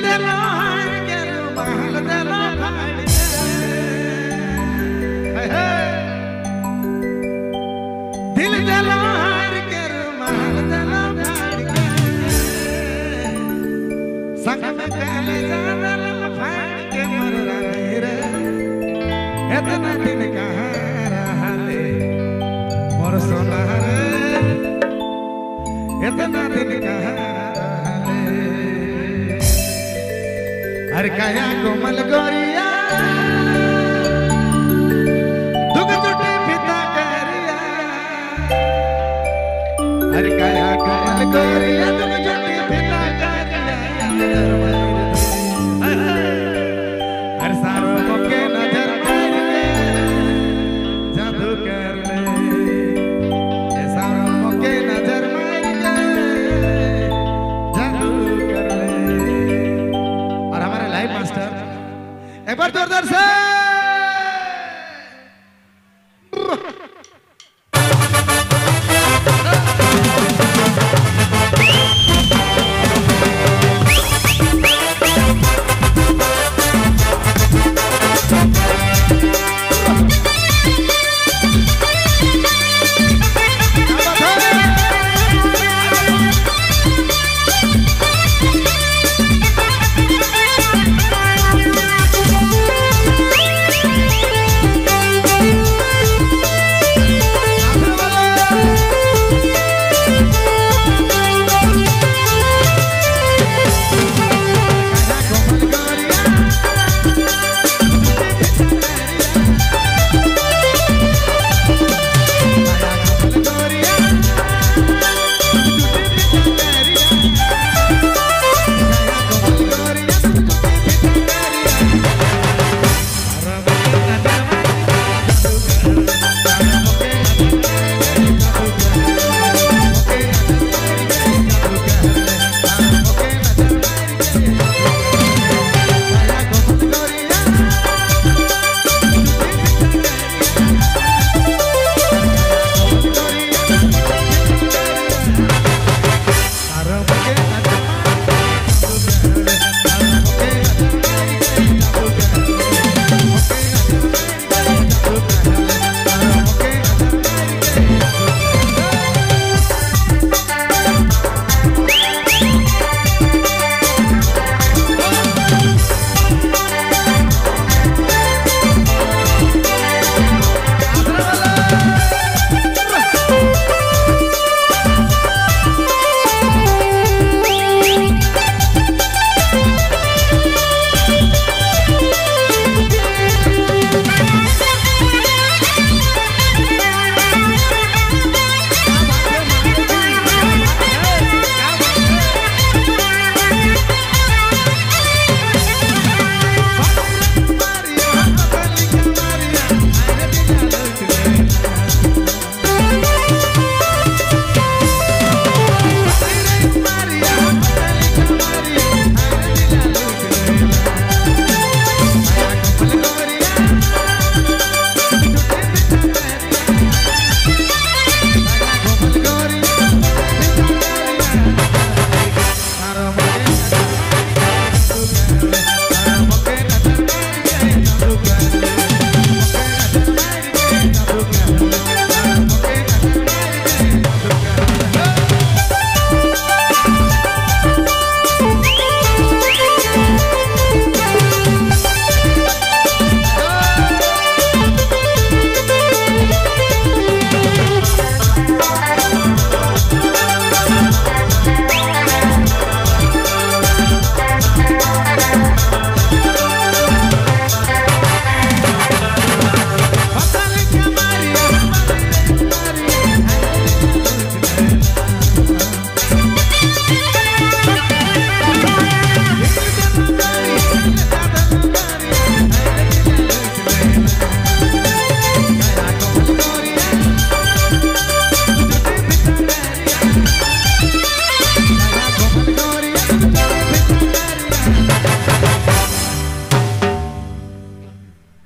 दिलो हार के रुमाल दिलो फाड़ के, दिल दिलो हार के रुमाल दिलो फाड़ के, संग में काले जादल फाड़ के मर रानी रे। इतना दिन कहाँ रहले मोर सोना रे, इतना दिन कहाँ रहले। अरे काया कोमल गोरिया दुख जुटे पिता करिया, अरे काया कोमल गोरिया दुख जुटे पिता करिया, अरे सारो मोके नजर मार ले जादू कर ले, सारो मोके नजर मार ले जादू कर ले। और हमारे लाइव मास्टर एक बार जोरदार से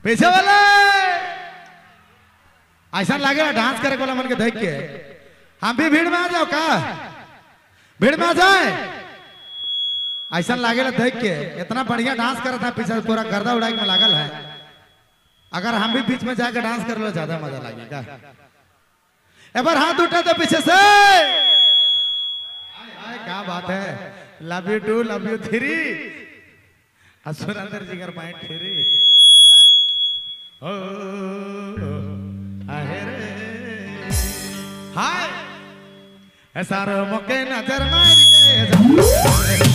पीछे वाले ऐसा लगे डांस करे वाला मन के देख के हम भी भीड़ में आ जाओ, का भीड़ में आ जाए। ऐसा लागेला देख के इतना बढ़िया डांस करत है, पीछे पूरा गर्दा उड़ाई में लागल है। अगर हम भी बीच में जाके डांस कर लो ज्यादा मजा लगेगा। एक बार हाथ उठा दो पीछे से। हाय क्या बात है। Love you 2, love you 3, Surendra जिगर माइंड 3। ओ आहे रे हाय सारो मोके नजर मार के।